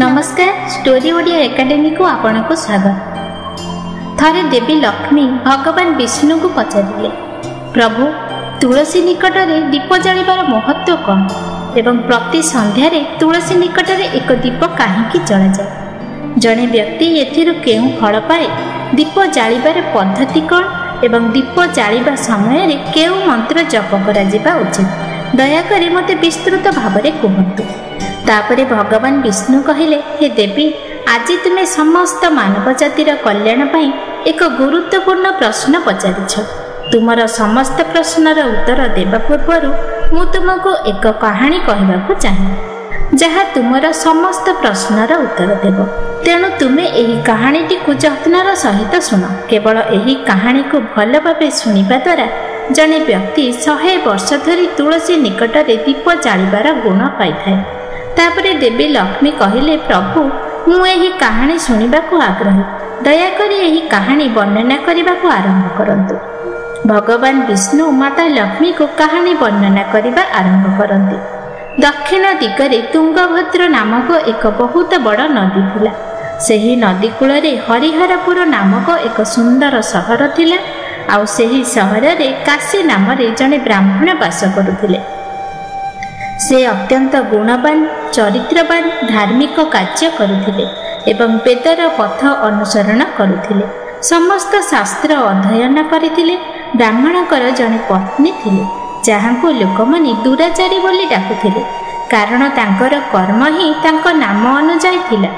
ନମସ୍କାର, ଷ୍ଟୋରି ଓଡ଼ିଆ ଏକାଡେମୀକୁ ଆପଣଙ୍କୁ ସ୍ୱାଗତ। ଥରେ ଦେବୀ ଲକ୍ଷ୍ମୀ ଭଗବାନ ବିଷ୍ଣୁଙ୍କୁ ପଚାରିଲେ, ପ୍ରଭୁ, ତୁଳସୀ ନିକଟରେ ଦୀପ ଜାଳିବାର ମହତ୍ଵ କ'ଣ ଏବଂ ପ୍ରତି ସନ୍ଧ୍ୟାରେ ତୁଳସୀ ନିକଟରେ ଏକ ଦୀପ କାହିଁକି ଜଳାଯାଏ? ଜଣେ ବ୍ୟକ୍ତି ଏଥିରୁ କେଉଁ ଫଳ ପାଏ? ଦୀପ ଜାଳିବାର ପଦ୍ଧତି କ'ଣ ଏବଂ ଦୀପ ଜାଳିବା ସମୟରେ କେଉଁ ମନ୍ତ୍ର ଜପ କରାଯିବା ଉଚିତ? ଦୟାକରି ମୋତେ ବିସ୍ତୃତ ଭାବରେ କୁହନ୍ତୁ। ତାପରେ ଭଗବାନ ବିଷ୍ଣୁ କହିଲେ, ହେ ଦେବୀ, ଆଜି ତୁମେ ସମସ୍ତ ମାନବ ଜାତିର କଲ୍ୟାଣ ପାଇଁ ଏକ ଗୁରୁତ୍ୱପୂର୍ଣ୍ଣ ପ୍ରଶ୍ନ ପଚାରିଛ। ତୁମର ସମସ୍ତ ପ୍ରଶ୍ନର ଉତ୍ତର ଦେବା ପୂର୍ବରୁ ମୁଁ ତୁମକୁ ଏକ କାହାଣୀ କହିବାକୁ ଚାହେଁ, ଯାହା ତୁମର ସମସ୍ତ ପ୍ରଶ୍ନର ଉତ୍ତର ଦେବ। ତେଣୁ ତୁମେ ଏହି କାହାଣୀଟିକୁ ଯତ୍ନର ସହିତ ଶୁଣ। କେବଳ ଏହି କାହାଣୀକୁ ଭଲ ଭାବେ ଶୁଣିବା ଦ୍ୱାରା ଜଣେ ବ୍ୟକ୍ତି 100 ବର୍ଷ ଧରି ତୁଳସୀ ନିକଟରେ ଦୀପ ଜାଳିବାର ଗୁଣ ପାଇଥାଏ। ତାପରେ ଦେବୀ ଲକ୍ଷ୍ମୀ କହିଲେ, ପ୍ରଭୁ, ମୁଁ ଏହି କାହାଣୀ ଶୁଣିବାକୁ ଆଗ୍ରହୀ। ଦୟାକରି ଏହି କାହାଣୀ ବର୍ଣ୍ଣନା କରିବାକୁ ଆରମ୍ଭ କରନ୍ତୁ। ଭଗବାନ ବିଷ୍ଣୁ ମାତା ଲକ୍ଷ୍ମୀକୁ କାହାଣୀ ବର୍ଣ୍ଣନା କରିବା ଆରମ୍ଭ କରନ୍ତି। ଦକ୍ଷିଣ ଦିଗରେ ତୁଙ୍ଗଭଦ୍ର ନାମକ ଏକ ବହୁତ ବଡ଼ ନଦୀ ଥିଲା। ସେହି ନଦୀ କୂଳରେ ହରିହରପୁର ନାମକ ଏକ ସୁନ୍ଦର ସହର ଥିଲା। ଆଉ ସେହି ସହରରେ କାଶୀ ନାମରେ ଜଣେ ବ୍ରାହ୍ମଣ ବାସ କରୁଥିଲେ। ସେ ଅତ୍ୟନ୍ତ ଗୁଣବାନ, ଚରିତ୍ରବାନ, ଧାର୍ମିକ କାର୍ଯ୍ୟ କରୁଥିଲେ ଏବଂ ବେଦର ପଥ ଅନୁସରଣ କରୁଥିଲେ। ସମସ୍ତ ଶାସ୍ତ୍ର ଅଧ୍ୟୟନ କରିଥିଲେ। ବ୍ରାହ୍ମଣଙ୍କର ଜଣେ ପତ୍ନୀ ଥିଲେ, ଯାହାଙ୍କୁ ଲୋକମାନେ ଦୁରାଚାରୀ ବୋଲି ଡାକୁଥିଲେ, କାରଣ ତାଙ୍କର କର୍ମ ହିଁ ତାଙ୍କ ନାମ ଅନୁଯାୟୀ ଥିଲା।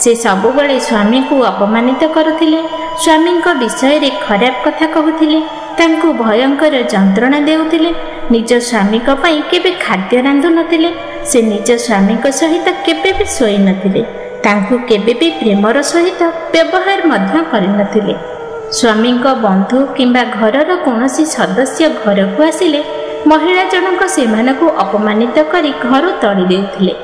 ସେ ସବୁବେଳେ ସ୍ୱାମୀଙ୍କୁ ଅପମାନିତ କରୁଥିଲେ, ସ୍ୱାମୀଙ୍କ ବିଷୟରେ ଖରାପ କଥା କହୁଥିଲେ, ତାଙ୍କୁ ଭୟଙ୍କର ଯନ୍ତ୍ରଣା ଦେଉଥିଲେ। ନିଜ ସ୍ୱାମୀଙ୍କ ପାଇଁ କେବେ ଖାଦ୍ୟ ରାନ୍ଧୁନଥିଲେ। ସେ ନିଜ ସ୍ୱାମୀଙ୍କ ସହିତ କେବେ ବି ଶୋଇନଥିଲେ। ତାଙ୍କୁ କେବେ ବି ପ୍ରେମର ସହିତ ବ୍ୟବହାର ମଧ୍ୟ କରିନଥିଲେ। ସ୍ୱାମୀଙ୍କ ବନ୍ଧୁ କିମ୍ବା ଘରର କୌଣସି ସଦସ୍ୟ ଘରକୁ ଆସିଲେ ମହିଳା ଜଣକ ସେମାନଙ୍କୁ ଅପମାନିତ କରି ଘରୁ ତଡ଼ି ଦେଉଥିଲେ।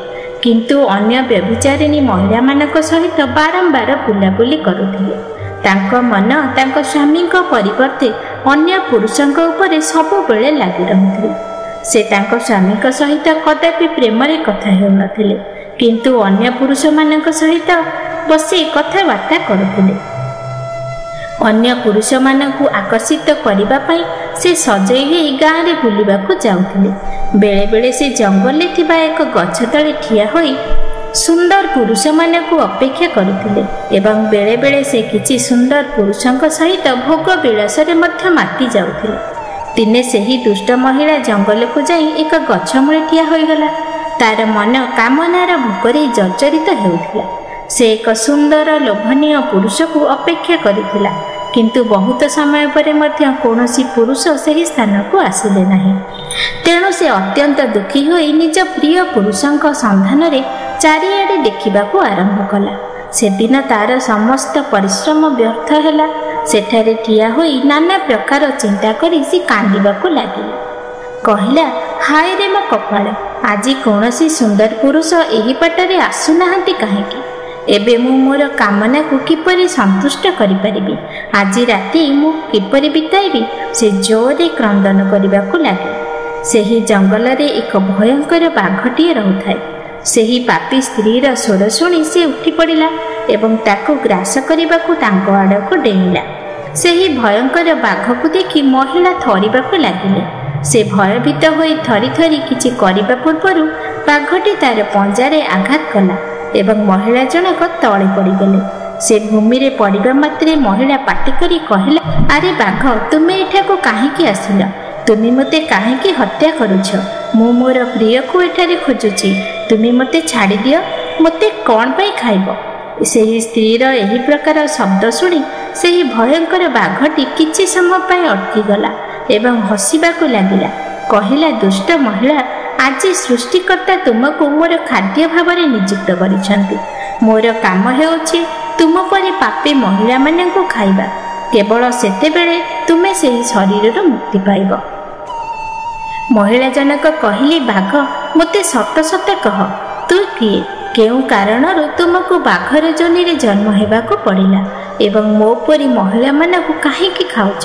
କିନ୍ତୁ ଅନ୍ୟ ବ୍ୟଭିଚାରିଣୀ ମହିଳାମାନଙ୍କ ସହିତ ବାରମ୍ବାର ବୁଲାବୁଲି କରୁଥିଲେ। ତାଙ୍କ ମନ ତାଙ୍କ ସ୍ୱାମୀଙ୍କ ପରିବର୍ତ୍ତେ ଅନ୍ୟ ପୁରୁଷଙ୍କ ଉପରେ ସବୁବେଳେ ଲାଗି ରହୁଥିଲା। ସେ ତାଙ୍କ ସ୍ୱାମୀଙ୍କ ସହିତ କଦାପି ପ୍ରେମରେ କଥା ହେଉନଥିଲେ, କିନ୍ତୁ ଅନ୍ୟ ପୁରୁଷମାନଙ୍କ ସହିତ ବସି କଥାବାର୍ତ୍ତା କରୁଥିଲେ। ଅନ୍ୟ ପୁରୁଷମାନଙ୍କୁ ଆକର୍ଷିତ କରିବା ପାଇଁ ସେ ସଜେଇ ହୋଇ ଗାଁରେ ବୁଲିବାକୁ ଯାଉଥିଲେ। ବେଳେବେଳେ ସେ ଜଙ୍ଗଲରେ ଥିବା ଏକ ଗଛ ତଳେ ଠିଆ ହୋଇ ସୁନ୍ଦର ପୁରୁଷମାନଙ୍କୁ ଅପେକ୍ଷା କରୁଥିଲେ ଏବଂ ବେଳେବେଳେ ସେ କିଛି ସୁନ୍ଦର ପୁରୁଷଙ୍କ ସହିତ ଭୋଗ ବିଳାସରେ ମଧ୍ୟ ମାତି ଯାଉଥିଲେ। ଦିନେ ସେହି ଦୁଷ୍ଟ ମହିଳା ଜଙ୍ଗଲକୁ ଯାଇ ଏକ ଗଛ ମୂଳେ ଠିଆ ହୋଇଗଲା। ତାର ମନ କାମନାର ଭୋକରେ ଜର୍ଜରିତ ହେଉଥିଲା। ସେ ଏକ ସୁନ୍ଦର ଲୋଭନୀୟ ପୁରୁଷକୁ ଅପେକ୍ଷା କରିଥିଲା, କିନ୍ତୁ ବହୁତ ସମୟ ପରେ ମଧ୍ୟ କୌଣସି ପୁରୁଷ ସେହି ସ୍ଥାନକୁ ଆସିଲେ ନାହିଁ। ତେଣୁ ସେ ଅତ୍ୟନ୍ତ ଦୁଃଖୀ ହୋଇ ନିଜ ପ୍ରିୟ ପୁରୁଷଙ୍କ ସନ୍ଧାନରେ ଚାରିଆଡ଼େ ଦେଖିବାକୁ ଆରମ୍ଭ କଲା। ସେଦିନ ତାର ସମସ୍ତ ପରିଶ୍ରମ ବ୍ୟର୍ଥ ହେଲା। ସେଠାରେ ଠିଆ ହୋଇ ନାନା ପ୍ରକାର ଚିନ୍ତା କରି ସେ କାନ୍ଦିବାକୁ ଲାଗିଲା। କହିଲା, ହାୟ ରେ ମୋ କପାଳ, ଆଜି କୌଣସି ସୁନ୍ଦର ପୁରୁଷ ଏହି ବାଟରେ ଆସୁନାହାନ୍ତି କାହିଁକି? ଏବେ ମୁଁ ମୋର କାମନାକୁ କିପରି ସନ୍ତୁଷ୍ଟ କରିପାରିବି? ଆଜି ରାତି ମୁଁ କିପରି ବିତାଇବି? ସେ ଜୋରରେ କ୍ରନ୍ଦନ କରିବାକୁ ଲାଗିଲା। ସେହି ଜଙ୍ଗଲରେ ଏକ ଭୟଙ୍କର ବାଘଟିଏ ରହୁଥାଏ। ସେହି ପାପୀ ସ୍ତ୍ରୀର ସ୍ୱର ଶୁଣି ସେ ଉଠି ପଡ଼ିଲା ଏବଂ ତାକୁ ଗ୍ରାସ କରିବାକୁ ତାଙ୍କ ଆଡ଼କୁ ଡେଇଁଲା। ସେହି ଭୟଙ୍କର ବାଘକୁ ଦେଖି ମହିଳା ଥରିବାକୁ ଲାଗିଲେ। ସେ ଭୟଭୀତ ହୋଇ ଥରି ଥରି କିଛି କରିବା ପୂର୍ବରୁ ବାଘଟି ତାର ପଞ୍ଜାରେ ଆଘାତ କଲା ଏବଂ ମହିଳା ଜଣକ ତଳେ ପଡ଼ିଗଲେ। ସେ ଭୂମିରେ ପଡ଼ିବା ମାତ୍ରେ ମହିଳା ପାଟି କରି କହିଲା, ଆରେ ବାଘ, ତୁମେ ଏଠାକୁ କାହିଁକି ଆସିଲ? ତୁମେ ମୋତେ କାହିଁକି ହତ୍ୟା କରୁଛ? ମୁଁ ମୋର ପ୍ରିୟକୁ ଏଠାରେ ଖୋଜୁଛି। ତୁମେ ମୋତେ ଛାଡ଼ିଦିଅ, ମୋତେ କ'ଣ ପାଇଁ ଖାଇବ? ସେହି ସ୍ତ୍ରୀର ଏହି ପ୍ରକାର ଶବ୍ଦ ଶୁଣି ସେହି ଭୟଙ୍କର ବାଘଟି କିଛି ସମୟ ପାଇଁ ଅଟକିଗଲା ଏବଂ ହସିବାକୁ ଲାଗିଲା। କହିଲା, ଦୁଷ୍ଟ ମହିଳା, ଆଜି ସୃଷ୍ଟିକର୍ତ୍ତା ତୁମକୁ ମୋର ଖାଦ୍ୟ ଭାବରେ ନିଯୁକ୍ତ କରିଛନ୍ତି। ମୋର କାମ ହେଉଛି ତୁମ ପରି ପାପୀ ମହିଳାମାନଙ୍କୁ ଖାଇବା। କେବଳ ସେତେବେଳେ ତୁମେ ସେହି ଶରୀରରୁ ମୁକ୍ତି ପାଇବ। ମହିଳା ଜଣକ କହିଲେ, ବାଘ, ମୋତେ ସତ ସତ କହ, ତୁ କିଏ? କେଉଁ କାରଣରୁ ତୁମକୁ ବାଘର ଯୋନିରେ ଜନ୍ମ ହେବାକୁ ପଡ଼ିଲା ଏବଂ ମୋ ପରି ମହିଳାମାନଙ୍କୁ କାହିଁକି ଖାଉଛ?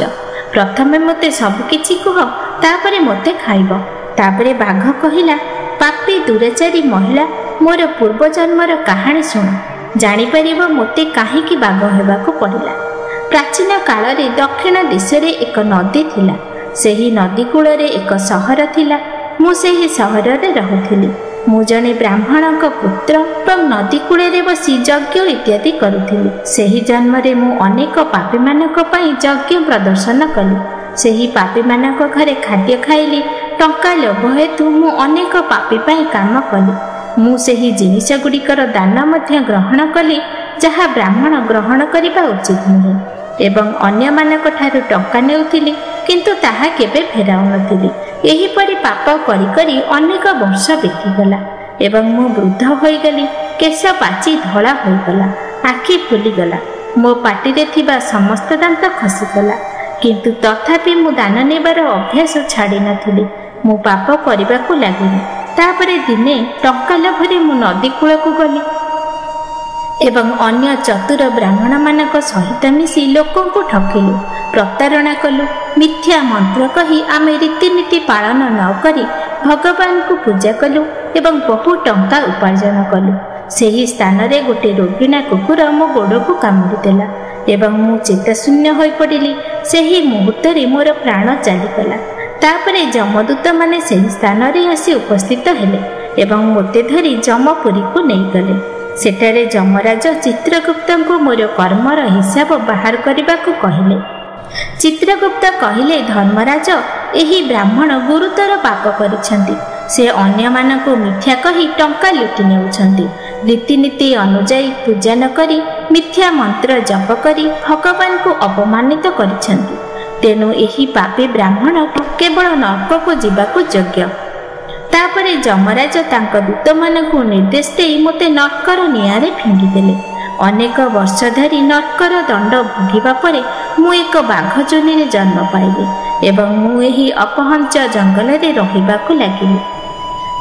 ପ୍ରଥମେ ମୋତେ ସବୁକିଛି କୁହ, ତାପରେ ମୋତେ ଖାଇବ। ତାପରେ ବାଘ କହିଲା, ପାପୀ ଦୁରାଚାରୀ ମହିଳା, ମୋର ପୂର୍ବଜନ୍ମର କାହାଣୀ ଶୁଣ, ଜାଣିପାରିବ ମୋତେ କାହିଁକି ବାଘ ହେବାକୁ ପଡ଼ିଲା। ପ୍ରାଚୀନ କାଳରେ ଦକ୍ଷିଣ ଦେଶରେ ଏକ ନଦୀ ଥିଲା। ସେହି ନଦୀ କୂଳରେ ଏକ ସହର ଥିଲା। ମୁଁ ସେହି ସହରରେ ରହୁଥିଲି। ମୁଁ ଜଣେ ବ୍ରାହ୍ମଣଙ୍କ ପୁତ୍ର ଏବଂ ନଦୀ କୂଳରେ ବସି ଯଜ୍ଞ ଇତ୍ୟାଦି କରୁଥିଲି। ସେହି ଜନ୍ମରେ ମୁଁ ଅନେକ ପାପୀମାନଙ୍କ ପାଇଁ ଯଜ୍ଞ ପ୍ରଦର୍ଶନ କଲି। ସେହି ପାପୀମାନଙ୍କ ଘରେ ଖାଦ୍ୟ ଖାଇଲି। ଟଙ୍କା ଲୋଭ ହେତୁ ମୁଁ ଅନେକ ପାପୀ ପାଇଁ କାମ କଲି। ମୁଁ ସେହି ଜିନିଷ ଗୁଡ଼ିକର ଦାନ ମଧ୍ୟ ଗ୍ରହଣ କଲି ଯାହା ବ୍ରାହ୍ମଣ ଗ୍ରହଣ କରିବା ଉଚିତ ନୁହେଁ, ଏବଂ ଅନ୍ୟମାନଙ୍କ ଠାରୁ ଟଙ୍କା ନେଉଥିଲି କିନ୍ତୁ ତାହା କେବେ ଫେରାଉନଥିଲି। ଏହିପରି ପାପ କରି କରି ଅନେକ ବର୍ଷ ବିତିଗଲା ଏବଂ ମୁଁ ବୃଦ୍ଧ ହୋଇଗଲି। କେଶ ପାଚି ଧଳା ହୋଇଗଲା, ଆଖି ଫୁଲିଗଲା, ମୋ ପାଟିରେ ଥିବା ସମସ୍ତ ଦାନ୍ତ ଖସିଗଲା। କିନ୍ତୁ ତଥାପି ମୁଁ ଦାନ ନେବାର ଅଭ୍ୟାସ ଛାଡ଼ି ନଥିଲି। ମୁଁ ପାପ କରିବାକୁ ଲାଗିଲି। ତାପରେ ଦିନେ ଟଙ୍କା ଲୋଭରେ ମୁଁ ନଦୀ କୂଳକୁ ଗଲି ଏବଂ ଅନ୍ୟ ଚତୁର ବ୍ରାହ୍ମଣମାନଙ୍କ ସହିତ ମିଶି ଲୋକଙ୍କୁ ଠକିଲୁ, ପ୍ରତାରଣା କଲୁ। ମିଥ୍ୟା ମନ୍ତ୍ର କହି ଆମେ ରୀତିନୀତି ପାଳନ ନ କରି ଭଗବାନଙ୍କୁ ପୂଜା କଲୁ ଏବଂ ବହୁ ଟଙ୍କା ଉପାର୍ଜନ କଲୁ। ସେହି ସ୍ଥାନରେ ଗୋଟେ ରୋଗିଣା କୁକୁର ମୋ ଗୋଡ଼କୁ କାମୁଡ଼ି ଦେଲା ଏବଂ ମୁଁ ଚେତାଶୂନ୍ୟ ହୋଇପଡ଼ିଲି। ସେହି ମୁହୂର୍ତ୍ତରେ ମୋର ପ୍ରାଣ ଚାଲିଗଲା। ତାପରେ ଯମଦୂତମାନେ ସେହି ସ୍ଥାନରେ ଆସି ଉପସ୍ଥିତ ହେଲେ ଏବଂ ମୋତେ ଧରି ଯମପୁରୀକୁ ନେଇଗଲେ। ସେଠାରେ ଯମରାଜ ଚିତ୍ରଗୁପ୍ତଙ୍କୁ ମୋର କର୍ମର ହିସାବ ବାହାର କରିବାକୁ କହିଲେ। ଚିତ୍ରଗୁପ୍ତ କହିଲେ, ଧର୍ମରାଜ, ଏହି ବ୍ରାହ୍ମଣ ଗୁରୁତର ପାପ କରିଛନ୍ତି। ସେ ଅନ୍ୟମାନଙ୍କୁ ମିଥ୍ୟା କହି ଟଙ୍କା ଲୁଟି ନେଉଛନ୍ତି। ରୀତିନୀତି ଅନୁଯାୟୀ ପୂଜା ନ କରି ମିଥ୍ୟା ମନ୍ତ୍ର ଜପ କରି ଭଗବାନଙ୍କୁ ଅପମାନିତ କରିଛନ୍ତି। ତେଣୁ ଏହି ପାପୀ ବ୍ରାହ୍ମଣ କେବଳ ନର୍କକୁ ଯିବାକୁ ଯୋଗ୍ୟ। ତାପରେ ଯମରାଜ ତାଙ୍କ ଦୂତମାନଙ୍କୁ ନିର୍ଦ୍ଦେଶ ଦେଇ ମୋତେ ନର୍କର ନିଆଁରେ ଫିଙ୍ଗିଦେଲେ। ଅନେକ ବର୍ଷ ଧରି ନର୍କର ଦଣ୍ଡ ଭୋଗିବା ପରେ ମୁଁ ଏକ ବାଘ ଯୋନିରେ ଜନ୍ମ ପାଇଲି ଏବଂ ମୁଁ ଏହି ଅପହଞ୍ଚ ଜଙ୍ଗଲରେ ରହିବାକୁ ଲାଗିଲି।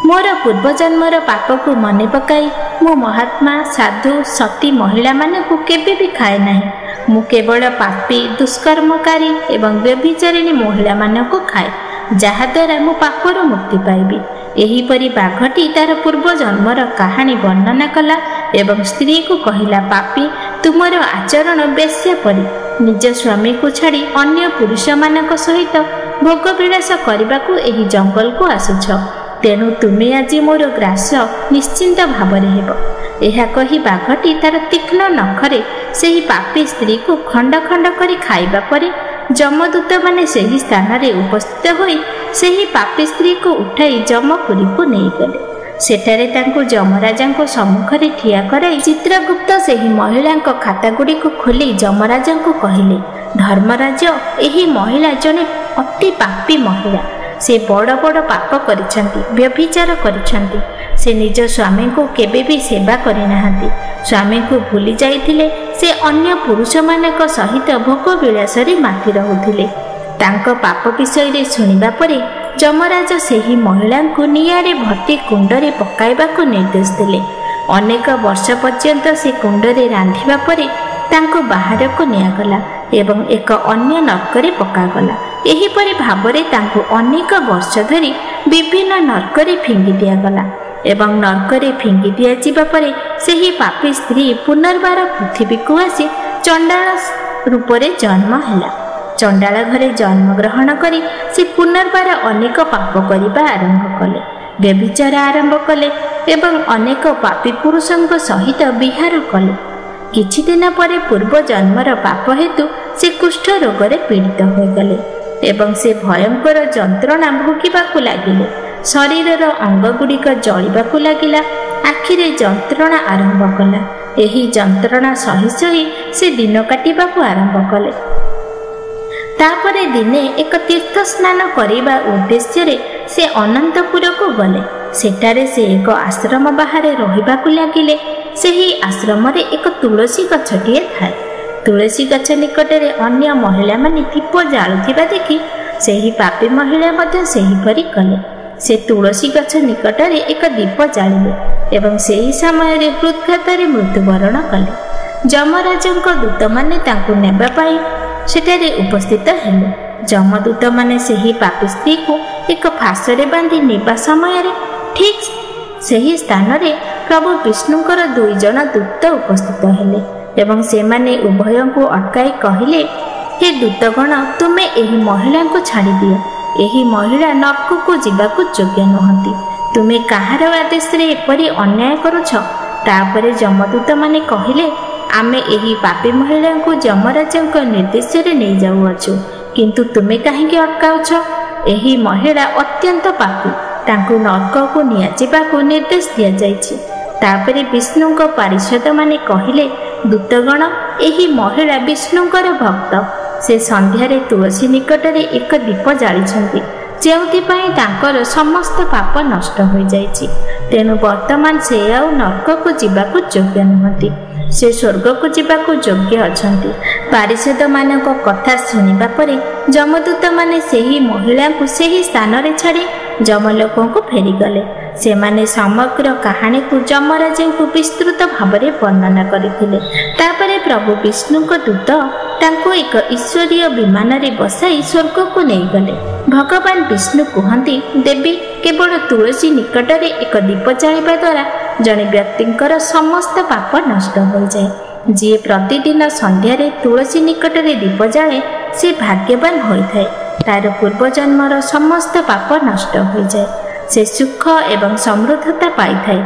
ମୋର ପୂର୍ବଜନ୍ମର ପାପକୁ ମନେ ପକାଇ ମୁଁ ମହାତ୍ମା, ସାଧୁ, ସତୀ ମହିଳାମାନଙ୍କୁ କେବେ ବି ଖାଏ ନାହିଁ। ମୁଁ କେବଳ ପାପୀ, ଦୁଷ୍କର୍ମକାରୀ ଏବଂ ବ୍ୟଭିଚାରିଣୀ ମହିଳାମାନଙ୍କୁ ଖାଏ, ଯାହାଦ୍ୱାରା ମୁଁ ପାପରୁ ମୁକ୍ତି ପାଇବି। ଏହିପରି ବାଘଟି ତାର ପୂର୍ବ ଜନ୍ମର କାହାଣୀ ବର୍ଣ୍ଣନା କଲା ଏବଂ ସ୍ତ୍ରୀକୁ କହିଲା, ପାପୀ, ତୁମର ଆଚରଣ ବେଶ୍ୟା ପରି। ନିଜ ସ୍ୱାମୀକୁ ଛାଡ଼ି ଅନ୍ୟ ପୁରୁଷମାନଙ୍କ ସହିତ ଭୋଗବିଳାସ କରିବାକୁ ଏହି ଜଙ୍ଗଲକୁ ଆସୁଛ। ତେଣୁ ତୁମେ ଆଜି ମୋର ଗ୍ରାସ ନିଶ୍ଚିନ୍ତ ଭାବରେ ହେବ। ଏହା କହି ବାଘଟି ତାର ତୀକ୍ଷ୍ଣ ନଖରେ ସେହି ପାପୀ ସ୍ତ୍ରୀକୁ ଖଣ୍ଡ ଖଣ୍ଡ କରି ଖାଇବା ପରେ ଯମଦୂତମାନେ ସେହି ସ୍ଥାନରେ ଉପସ୍ଥିତ ହୋଇ ସେହି ପାପୀ ସ୍ତ୍ରୀକୁ ଉଠାଇ ଯମପୁରୀକୁ ନେଇଗଲେ। ସେଠାରେ ତାଙ୍କୁ ଯମରାଜାଙ୍କ ସମ୍ମୁଖରେ ଠିଆ କରାଇ ଚିତ୍ରଗୁପ୍ତ ସେହି ମହିଳାଙ୍କ ଖାତାଗୁଡ଼ିକୁ ଖୋଲି ଯମରାଜାଙ୍କୁ କହିଲେ, ଧର୍ମରାଜ, ଏହି ମହିଳା ଜଣେ ଅତି ପାପୀ ମହିଳା। ସେ ବଡ଼ ବଡ଼ ପାପ କରିଛନ୍ତି, ବ୍ୟଭିଚାର କରିଛନ୍ତି। ସେ ନିଜ ସ୍ୱାମୀଙ୍କୁ କେବେ ବି ସେବା କରିନାହାନ୍ତି। ସ୍ୱାମୀଙ୍କୁ ଭୁଲି ଯାଇଥିଲେ। ସେ ଅନ୍ୟ ପୁରୁଷମାନଙ୍କ ସହିତ ଭୋଗ ବିଳାସରେ ମାତି ରହୁଥିଲେ। ତାଙ୍କ ପାପ ବିଷୟରେ ଶୁଣିବା ପରେ ଯମରାଜ ସେହି ମହିଳାଙ୍କୁ ନିଆଁରେ ଭର୍ତ୍ତି କୁଣ୍ଡରେ ପକାଇବାକୁ ନିର୍ଦ୍ଦେଶ ଦେଲେ। ଅନେକ ବର୍ଷ ପର୍ଯ୍ୟନ୍ତ ସେ କୁଣ୍ଡରେ ରାନ୍ଧିବା ପରେ ତାଙ୍କୁ ବାହାରକୁ ନିଆଗଲା ଏବଂ ଏକ ଅନ୍ୟ ନର୍କରେ ପକାଗଲା। ଏହିପରି ଭାବରେ ତାଙ୍କୁ ଅନେକ ବର୍ଷ ଧରି ବିଭିନ୍ନ ନର୍କରେ ଫିଙ୍ଗି ଦିଆଗଲା ଏବଂ ନର୍କରେ ଫିଙ୍ଗି ଦିଆଯିବା ପରେ ସେହି ପାପୀ ସ୍ତ୍ରୀ ପୁନର୍ବାର ପୃଥିବୀକୁ ଆସି ଚଣ୍ଡାଳ ରୂପରେ ଜନ୍ମ ହେଲା। ଚଣ୍ଡାଳ ଘରେ ଜନ୍ମଗ୍ରହଣ କରି ସେ ପୁନର୍ବାର ଅନେକ ପାପ କରିବା ଆରମ୍ଭ କଲେ, ବ୍ୟଭିଚାର ଆରମ୍ଭ କଲେ ଏବଂ ଅନେକ ପାପୀ ପୁରୁଷଙ୍କ ସହିତ ବିହାର କଲେ। କିଛି ଦିନ ପରେ ପୂର୍ବ ଜନ୍ମର ପାପ ହେତୁ ସେ କୁଷ୍ଠ ରୋଗରେ ପୀଡ଼ିତ ହୋଇଗଲେ ଏବଂ ସେ ଭୟଙ୍କର ଯନ୍ତ୍ରଣା ଭୋଗିବାକୁ ଲାଗିଲେ। ଶରୀରର ଅଙ୍ଗଗୁଡ଼ିକ ଜଳିବାକୁ ଲାଗିଲା, ଆଖିରେ ଯନ୍ତ୍ରଣା ଆରମ୍ଭ କଲା। ଏହି ଯନ୍ତ୍ରଣା ସହି ସହି ସେ ଦିନ କାଟିବାକୁ ଆରମ୍ଭ କଲେ। ତାପରେ ଦିନେ ଏକ ତୀର୍ଥ ସ୍ନାନ କରିବା ଉଦ୍ଦେଶ୍ୟରେ ସେ ଅନନ୍ତପୁରକୁ ଗଲେ। ସେଠାରେ ସେ ଏକ ଆଶ୍ରମ ବାହାରେ ରହିବାକୁ ଲାଗିଲେ। ସେହି ଆଶ୍ରମରେ ଏକ ତୁଳସୀ ଗଛଟିଏ ଥାଏ। ତୁଳସୀ ଗଛ ନିକଟରେ ଅନ୍ୟ ମହିଳାମାନେ ଦୀପ ଜାଳୁଥିବା ଦେଖି ସେହି ପାପୀ ମହିଳା ମଧ୍ୟ ସେହିପରି କଲେ। ସେ ତୁଳସୀ ଗଛ ନିକଟରେ ଏକ ଦୀପ ଜାଳିଲେ ଏବଂ ସେହି ସମୟରେ ହୃଦଘାତରେ ମୃତ୍ୟୁବରଣ କଲେ। ଯମରାଜଙ୍କ ଦୂତମାନେ ତାଙ୍କୁ ନେବା ପାଇଁ ସେଠାରେ ଉପସ୍ଥିତ ହେଲେ। ଯମଦୂତମାନେ ସେହି ପାପୀ ସ୍ତ୍ରୀକୁ ଏକ ଫାଶରେ ବାନ୍ଧି ନେବା ସମୟରେ ଠିକ୍ ସେହି ସ୍ଥାନରେ ପ୍ରଭୁ ବିଷ୍ଣୁଙ୍କର 2 ଜଣ ଦୂତ ଉପସ୍ଥିତ ହେଲେ ଏବଂ ସେମାନେ ଉଭୟଙ୍କୁ ଅଟକାଇ କହିଲେ, ହେ ଦୂତଗଣ, ତୁମେ ଏହି ମହିଳାଙ୍କୁ ଛାଡ଼ିଦିଅ। ଏହି ମହିଳା ନର୍କକୁ ଯିବାକୁ ଯୋଗ୍ୟ ନୁହନ୍ତି। ତୁମେ କାହାର ଆଦେଶରେ ଏପରି ଅନ୍ୟାୟ କରୁଛ? ତାପରେ ଯମଦୂତମାନେ କହିଲେ, ଆମେ ଏହି ପାପୀ ମହିଳାଙ୍କୁ ଯମରାଜଙ୍କ ନିର୍ଦ୍ଦେଶରେ ନେଇଯାଉଅଛୁ, କିନ୍ତୁ ତୁମେ କାହିଁକି ଅଟକାଉଛ? ଏହି ମହିଳା ଅତ୍ୟନ୍ତ ପାପୀ, ତାଙ୍କୁ ନର୍କକୁ ନିଆଯିବାକୁ ନିର୍ଦ୍ଦେଶ ଦିଆଯାଇଛି। ତାପରେ ବିଷ୍ଣୁଙ୍କ ପାରିଷଦମାନେ କହିଲେ, ଦୂତଗଣ, ଏହି ମହିଳା ବିଷ୍ଣୁଙ୍କର ଭକ୍ତ। ସେ ସନ୍ଧ୍ୟାରେ ତୁଳସୀ ନିକଟରେ ଏକ ଦୀପ ଜାଳିଛନ୍ତି, ଯେଉଁଥିପାଇଁ ତାଙ୍କର ସମସ୍ତ ପାପ ନଷ୍ଟ ହୋଇଯାଇଛି। ତେଣୁ ବର୍ତ୍ତମାନ ସେ ଆଉ ନର୍କକୁ ଯିବାକୁ ଯୋଗ୍ୟ ନୁହନ୍ତି, ସେ ସ୍ୱର୍ଗକୁ ଯିବାକୁ ଯୋଗ୍ୟ ଅଛନ୍ତି। ପାରିଷଦମାନଙ୍କ କଥା ଶୁଣିବା ପରେ ଯମଦୂତମାନେ ସେହି ମହିଳାଙ୍କୁ ସେହି ସ୍ଥାନରେ ଛାଡ଼ି ଯମଲୋକଙ୍କୁ ଫେରିଗଲେ। ସେମାନେ ସମଗ୍ର କାହାଣୀକୁ ଯମରାଜଙ୍କୁ ବିସ୍ତୃତ ଭାବରେ ବର୍ଣ୍ଣନା କରିଥିଲେ। ତାପରେ ପ୍ରଭୁ ବିଷ୍ଣୁଙ୍କ ଦୂତ ତାଙ୍କୁ ଏକ ଈଶ୍ୱରୀୟ ବିମାନରେ ବସାଇ ସ୍ୱର୍ଗକୁ ନେଇଗଲେ। ଭଗବାନ ବିଷ୍ଣୁ କୁହନ୍ତି, ଦେବୀ, କେବଳ ତୁଳସୀ ନିକଟରେ ଏକ ଦୀପ ଜାଳିବା ଦ୍ୱାରା ଜଣେ ବ୍ୟକ୍ତିଙ୍କର ସମସ୍ତ ପାପ ନଷ୍ଟ ହୋଇଯାଏ। ଯିଏ ପ୍ରତିଦିନ ସନ୍ଧ୍ୟାରେ ତୁଳସୀ ନିକଟରେ ଦୀପ ଜାଳେ, ସେ ଭାଗ୍ୟବାନ ହୋଇଥାଏ। ତାର ପୂର୍ବଜନ୍ମର ସମସ୍ତ ପାପ ନଷ୍ଟ ହୋଇଯାଏ। ସେ ସୁଖ ଏବଂ ସମୃଦ୍ଧତା ପାଇଥାଏ।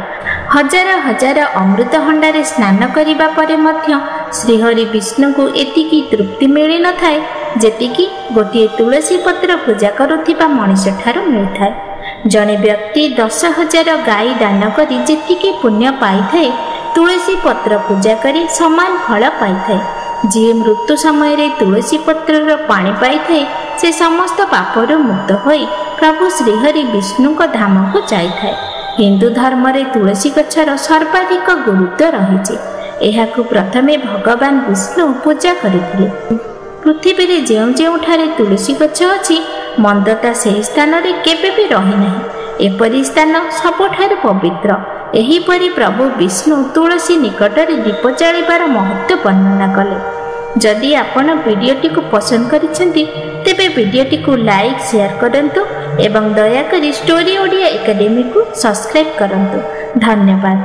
ହଜାର ହଜାର ଅମୃତହଣ୍ଡାରେ ସ୍ନାନ କରିବା ପରେ ମଧ୍ୟ ଶ୍ରୀହରି ବିଷ୍ଣୁଙ୍କୁ ଏତିକି ତୃପ୍ତି ମିଳିନଥାଏ, ଯେତିକି ଗୋଟିଏ ତୁଳସୀ ପତ୍ର ପୂଜା କରୁଥିବା ମଣିଷଠାରୁ ମିଳିଥାଏ। ଜଣେ ବ୍ୟକ୍ତି 10,000 ଗାଈ ଦାନ କରି ଯେତିକି ପୁଣ୍ୟ ପାଇଥାଏ, ତୁଳସୀ ପତ୍ର ପୂଜା କରି ସମାନ ଫଳ ପାଇଥାଏ। ଯିଏ ମୃତ୍ୟୁ ସମୟରେ ତୁଳସୀ ପତ୍ରର ପାଣି ପାଇଥାଏ, ସେ ସମସ୍ତ ପାପରୁ ମୁକ୍ତ ହୋଇ ପ୍ରଭୁ ଶ୍ରୀହରି ବିଷ୍ଣୁଙ୍କ ଧାମକୁ ଯାଇଥାଏ। ହିନ୍ଦୁ ଧର୍ମରେ ତୁଳସୀ ଗଛର ସର୍ବାଧିକ ଗୁରୁତ୍ୱ ରହିଛି। ଏହାକୁ ପ୍ରଥମେ ଭଗବାନ ବିଷ୍ଣୁ ପୂଜା କରିଥିଲେ। ପୃଥିବୀରେ ଯେଉଁ ଯେଉଁଠାରେ ତୁଳସୀ ଗଛ ଅଛି, ମନ୍ଦତା ସେହି ସ୍ଥାନରେ କେବେ ବି ରହିନାହିଁ। ଏପରି ସ୍ଥାନ ସବୁଠାରୁ ପବିତ୍ର। ଏହିପରି ପ୍ରଭୁ ବିଷ୍ଣୁ ତୁଳସୀ ନିକଟରେ ଦୀପ ଜାଳିବାର ମହତ୍ତ୍ୱ ବର୍ଣ୍ଣନା କଲେ। ଯଦି ଆପଣ ଭିଡ଼ିଓଟିକୁ ପସନ୍ଦ କରିଛନ୍ତି, ତେବେ ଭିଡ଼ିଓଟିକୁ ଲାଇକ୍, ସେୟାର କରନ୍ତୁ ଏବଂ ଦୟାକରି ଷ୍ଟୋରି ଓଡ଼ିଆ ଏକାଡେମୀକୁ ସବସ୍କ୍ରାଇବ୍ କରନ୍ତୁ। ଧନ୍ୟବାଦ।